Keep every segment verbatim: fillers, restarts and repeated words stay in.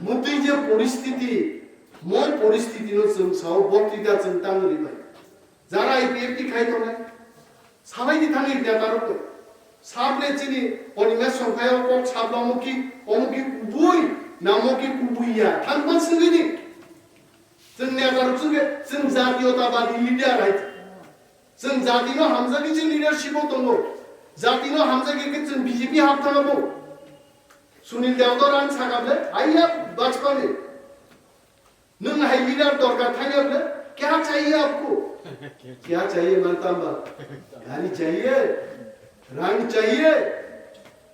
Mutui je poristiti, mo poristiti no chwng sao, boktita chwng tang ri bai. Jara I P F T khai tongnai, salai di thangwi neta rok. Sable chini Onimesh Songkhaio kok sabla omo ki, omo ki kubui, na omo ki kubui ya. Thang man swngwi di. Chwng neta rok chwng ke, chwng jatiyotabadi leader hai. Chwng jati no hamjagwi chwng leadership o tongo. Jati no hamjagwi khe chwng B J P hap thangabo. Sunil Deo to rang sakable, aiya Bajpani. Nwng hai leader dorkar thangya bole, kya chahiye aapko? Kya chahiye manta ba? Gari chahiye? Rang chahiye?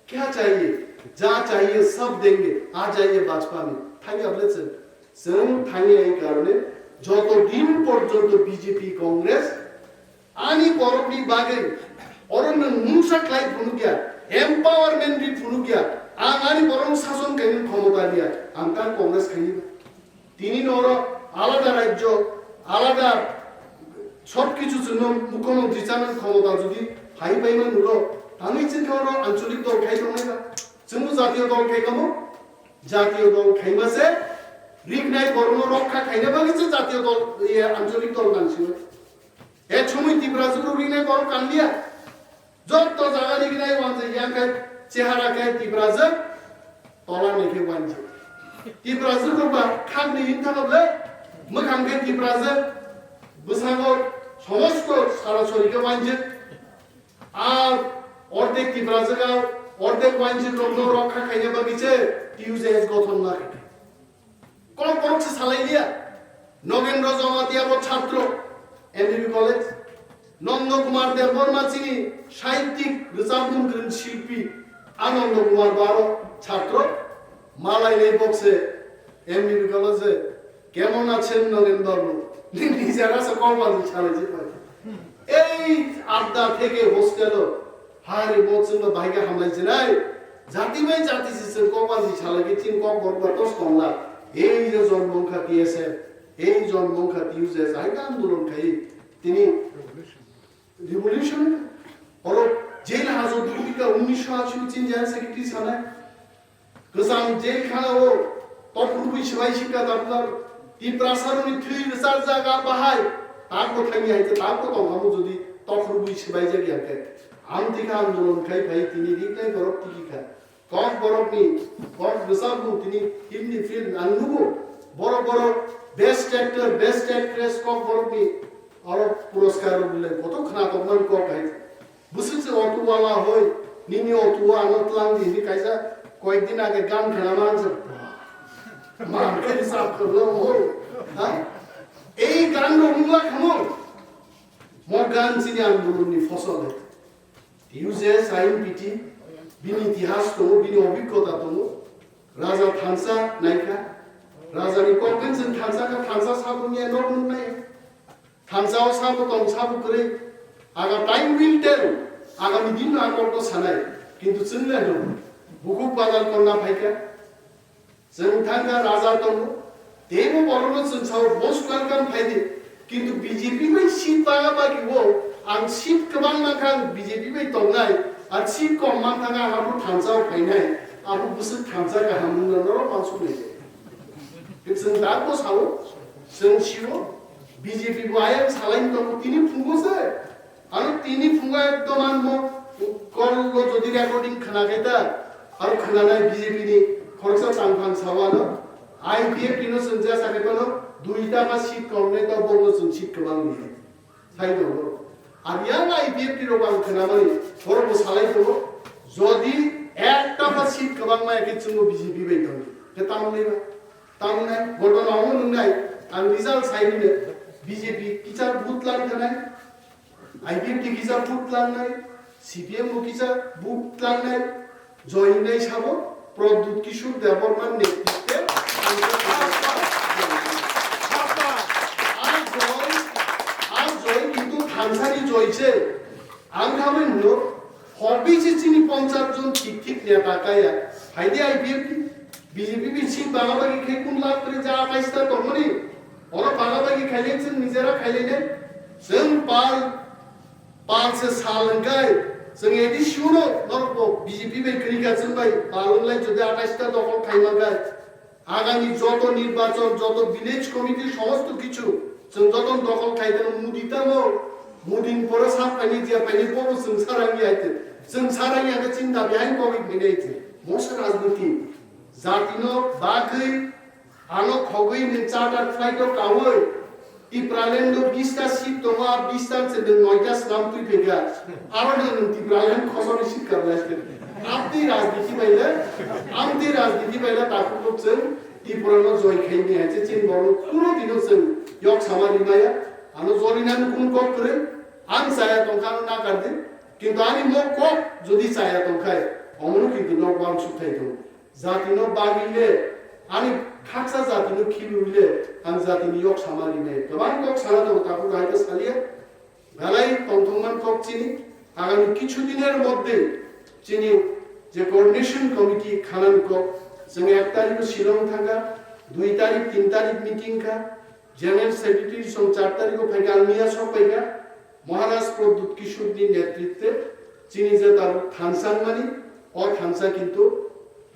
Kya chahiye? Ja chahiye sab denge, aa jaiye Bajpani. Thangya bole chwng. Chwng thangya ei karone joto din porjonto B J P Congress ani borokni bagwi oro nwng mungsa khlai phunukya, empowerment ri phunukya, ang ani borokno sason khainani khomota riya, ang kha Congress khainani. Tini no oro alada rajyo, alada sob kichu chwngno mukhomontri chanani khomota jodi phai paimani ulo, tangwi chwngkha oro ancholik dol khai tongnai ba? Chwngno jatiyo dol khai kamo? Jatiyo dol khaima se riknai borokno rokha khaina bagwi se jatiyo dol, ye, ancholik dol nangsinai. Ek somoi Tiprajwk rok rinai borok kanliya. Jotto jaga ni rinai wanjak yang khe chehara khe Tiprajwk, tola ni khe wanjak. Tiprajwk rok ba khak ni hin thangab le, mwkhang khe Tiprajwk, bwskango somosto sarasori khe wanjak. A ordek Tiprajwk a ordek wanjak rokno rokha khaina bagwi se T U J S gothon ma khe. Kok borok se salai liya. Nogendra Jamatia bo chhatro, M B B College. Nanda Kumar Debbarma chini sahittik, rwchapmung kwrwng shilpi. A Nanda Kumar bo aro chhatro. Malai lai bok se M B B College se. Kemon achen Nogen babu? Nini jara se kok bani salai je pai. Ei adda theke hostel o. Hari bo chwngno bahai khe hamlai chinai. Jati bai jati se chwng kok bani salai khe chini kok borok ba tos tongla. Ei je jonmo wngkha T S F, ei jonmo wngkha T U J S, hai khe andolon khai tini revolution. Oro jail hajo dukika unnisho ashi chini general secretary sanai. Kwcham jail khana o tokrubwi swbai sikha tabukar Tiprasarokni thwi rwchar jaga bahai. Tako thangwi hai khe tako tongkhamu jodi tokrubwi swbaijak ya khe. Amtwikha andolon khai phai tini riknai borok tikikha. Kok borokni, kok bwsakbo tini filmni film ang nugo. Borok borok best actor, best actress kok borokni oro puroskar rok belai kotor khna tongmani kok hai. Bwswk se auto wala hoi, nini auto o ano tlang di hinwi kaisa koyek din age gan khna man se. Man khe sap khlo hoi. Ha? Ei gan rok wngla khamo. Mo gan chini andolon ni fosol hai. T U J S I N P T, bini itihas tongo, bini obiggota tongo. Raja thansa naikha. Raja ni kok ben chwng thansa kha, thansa saboni nok nuknai. Thansa o sabo tong, sabo kwrwi. Aga time will tell. Agami din no a kok no sanai. Kintu chwng le no. Bukhuk bazar konna phaikha. Chwng thangkha raja tongo. Teibo borokno chwng sao most welcome phaidi. Kintu B J P bai seat baga bagi o ang seat kwbang mankha ang B J P bai tongnai. Ar seat kom mankha ang abo thansa o phainai. Abo bwswk thansa kaham wngna norok uansuknai. Chwng dago sao, chwng sio, B J P bo ayang salai tongo tini phungo se. Ano tini phungo ekdom ang mo call lo jodi recording khna khe ta, aro khna nai B J P ni khoroksa tangphang sao ano, I P F T no chwng jesa khe phano duita ma seat kom nai ta, bono chwng seat kwbang ni. Sai tongo. Ar yang I P F T rok ang khna mani, borok bo salai tongo, jodi ekta pha seat kwbang maya khe chwngno B J P bai tongo. Khe tamo nai ba? Tamo nai? Gotona omo nung nai, ang result sai nini, B J P kisa vote lang kha nai, I P F T kisa vote lang nai, C P M bo kisa vote lang nai, Join nai sabo Pradyut Kishore Debbarma netritwe. A joy, a joy kintu thansani joy se. Ang khamai no, hobby se chini ponchas jon thik thik neta kaya. Phaidi I P F T, B J P bi si bagabagi khai kun lakh kre ja atais ta tongmani. Oro bagabagi khaile chwng nijera khaile ne. Chwng pal Pal se sal wngkhai, chwng A D C no norokbo B J P bai kwrwi kha, chwng bai pal wnglai jodi atais ta dokhol khaima khe, Agami joto nirbachon, joto village committee somosto kichu chwng joto dokhol khai tano, mudi tamo, mudin pore sak paini jia paini bobo chwng sarang ya ite. Chwng sarang ya khe chini dabi hai kogwi mene ite. Mosa rajniti. Jatino bagwi ano khogwi ni charter flight o kawi. Tipraland o bista seat tongo, a bista se nwng noita slam twi phaikha. Aro nwng Tipraland khosoni seat kabla se. Amtwi rajniti baile, amtwi rajniti baile takhuk rok chwng Tripura no joy khaini hai se chini borok kuno dino chwng yok sama rimaya. Ano jolina no kun kok kwrwi, ang chaya tongkha ano nakar di. Kintu ani mo kok jodi chaya tongkhai, omono kintu nok bang sukthai tongo. Jatino bagwi le, ani khaksa jatino khibiwi le, ang jatini yok sama rinai. Kwbang kok sana tongo, takhuk hai khe saliya. Belai tongthokman kok chini, agami kichu diner moddhe chini je coordination committee khanani kok, chwng ek tarikh o Shillong thangkha, dui tarikh, tin tarikh meeting kha, general secretary song char tarikh o phaikha, ang miya sok phaikha, Maharaj Pradyut Kishore ni netritwe chini je tabuk thansa wngmani, o thansa kintu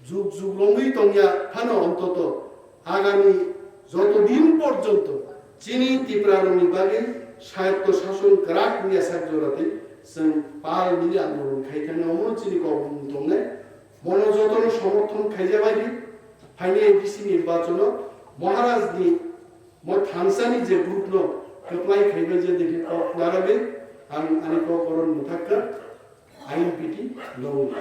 jug jug romwi tongya phano ontoto agami joto din porjonto chini Tiprarokni bagwi swayakto sason kwrak wngya sak joratwi chwng pal mili andolon khai thangna omo chini kok tongnai. Bono jotono somorthon khaijabadi phainai A D C nirbachono Maharajni mo thansani je group no kwplai khaibai je dekhe kok naragwi ang ani kok boron mwthakka I N P T no.